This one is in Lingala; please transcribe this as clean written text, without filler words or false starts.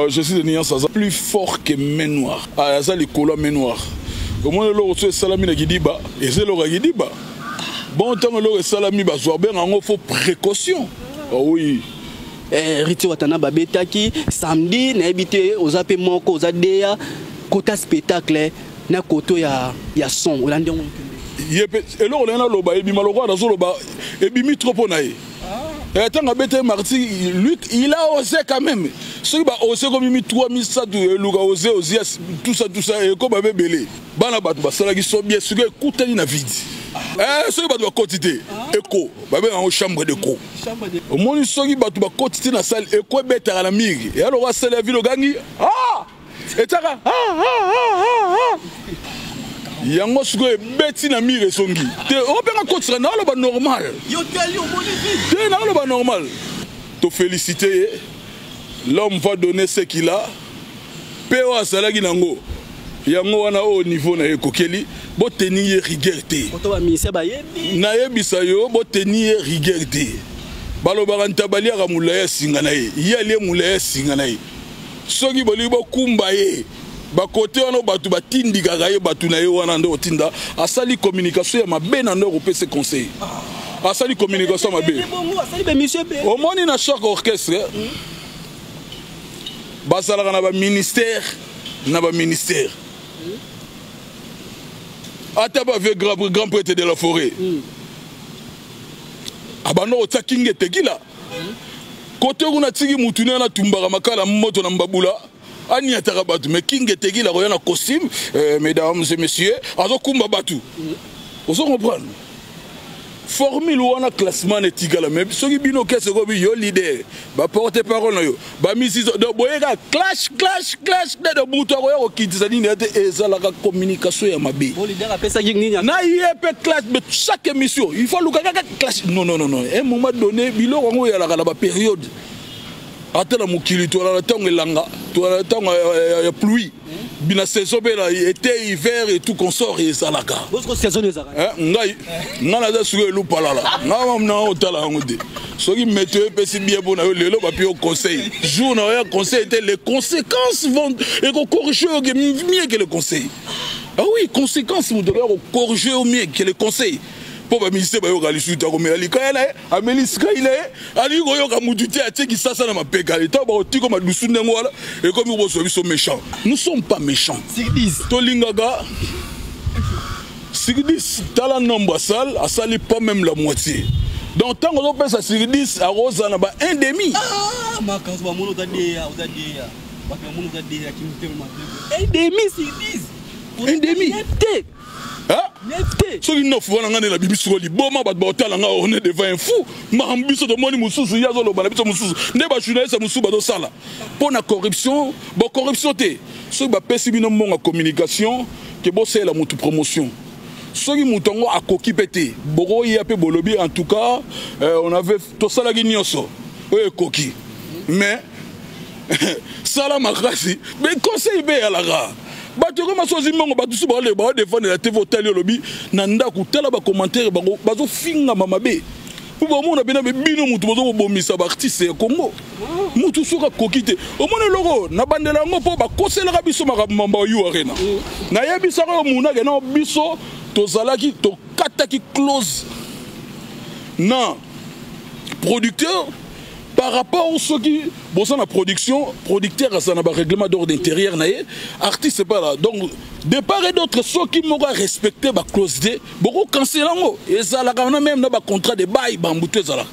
Je suis de nuance, aza plus fort que main noire. Ah, aza likolo ya main noire. Omoni eloko so esalami na kidiba, eza eloko ya kidiba. Bon, ntango eloko esalami, bazwa benga yango faut précaution. Ah oui. Héritier Watanabe abetaki samedi, nayebi te, oza mpe moko, oza deya kota spectacle na koto ya son, olandi yango? Ye mpe eloko ndenge naloba ebima lokola nazoloba, ebimi trop mpo na ye. Ntango abeta marti, lui il a osé quand même. Soki baose komi mitwa misato, eluka ose ozia, tout ça, tout ça, ekoma mpe ebele. Bana bato basalaki so bien. Soki ekutani na vide, soki bato bakoti te, eko babenga yango chambre d'écho. Omoni, soki bato bakoti te na salle, eko ebetaka na mur. Eya lokola salle ya ville, ogangi, ah, etiaka ah, ah, ah, ah. Yango sikoyo ebeti na mur, esongi te, obenga kotisaka. Naoloba normal te, naoloba normal. Tofélicité ye, l'homme va donner ce qu'il a. Mpe oyo azalaki nango, yango wana oyo niveau na ye ekokeli. Boteni ye rigueur te. Nayebisa yo, boteni ye rigueur te. Balobaka ntaba aliaka molai ya singa na ye, ye alie molai ya singa na ye. Soki bolingi bokumba ye bakote wana, bato batindikaka ye, bato na ye wana nde otinda. Asali communication ya mabe na nde okopesa conseil, asali communication ya mabe. Omoni, na chaque orchestre bazalaka na baministère, na baministère, ata bave grand prêtre de la forêt abanda kotia kinga etekila kote kuna, tiki mutu ne anatumbaka makala moto na mbabula, aniataka bato. Mais kinga etekila koya na costume, mesdames et messieurs, azokumba bato. Ozo comprendre formule wana, classement na etikala. Mais soki bino kese ekobi yo leader, baporte parole na yo, bamisi, donc boyeka clash, clash, clash nde butu akoya kokitisa nini te. Ezalaka communication ya mabe na ye mpe clash. Mais chaque émission il faut luka kaka clash. Non, non, non, non, un moment donné biloko yango oyalaka na bapériode. Ata na mokili, toala na ntango elanga, toala na ntango ya pluie, bina saison mpe na été, hiver et tout consort ezalaka. Ngai, ngai naza sikoyo elupalala, ngai na otala yango te. Soki météo epesi bien mpo na yo lelo, bapi yo conseil, jour na yo ya conseil te, les conséquences vont ekocorriger yo mieux que le conseil. Ah oui, conséquence, moto oya kocorriger yo mieux que le conseil. Mpo baministre bayoka lisusu te, akomela likaya na ye, ameli sikai na ye, alingi koyoka mutu te, atie kisasa na mapeka. Ntango bakotika madusu ndenge wana, ekomi bozwa biso méchant. Nous sommes pas méchants, tolingaka sur 10. Tala nombre asal, asali pas même la moitié. Donc ntango ozopesa sur 10, akozala na ba 1 demi. Makanzo bamoni oza deya, oza deya, bato bamoni oza deya, kimotema mabe. 1 demi sur 10. 1 demi. Te. Soki 9 wana, ngai nde nabibi siko liboma. Bato baotala nga, on est devant un fou. Makambo biso tomoni mosusu, ye azoloba na biso mosusu. Nde bajournaliste mosusu bazosala mpo na corruption. Bo corruption te. Soki bapesi bino mbongo ya communication ke bosalela motu promotion, soki moto yango akoki mpe te, bokoya mpe bolobi: en tout cas, on avait, tosalaki nyonso oyo ekoki, mais sala makasi. Mais conseil mpe eyalaka bato ekoma so ozwi mbongo, bato so baodefendre na TV, otali, olobi na ndako, tala bacommentaire, bango bazofingama mabe mpo bamona mpena bino motu bozo kobomisa baartiste ya Congo. Mutu soki akoki te, omoni eloko na bandela yango mpo bakoselaka biso makambo mamba yu arena. Nayebisaka yo munake na biso, tozalaki, tokataki clause na producteur par rapport soki boza na production, producteur aza na barèglement d'ordre intérieur na ye, artiste pas là. Donc de part et d'autre, soki moko arespecte baclause te, bokokansela yango. Ezalaka wana même na bacontrat de bail, bambutu ezalaka.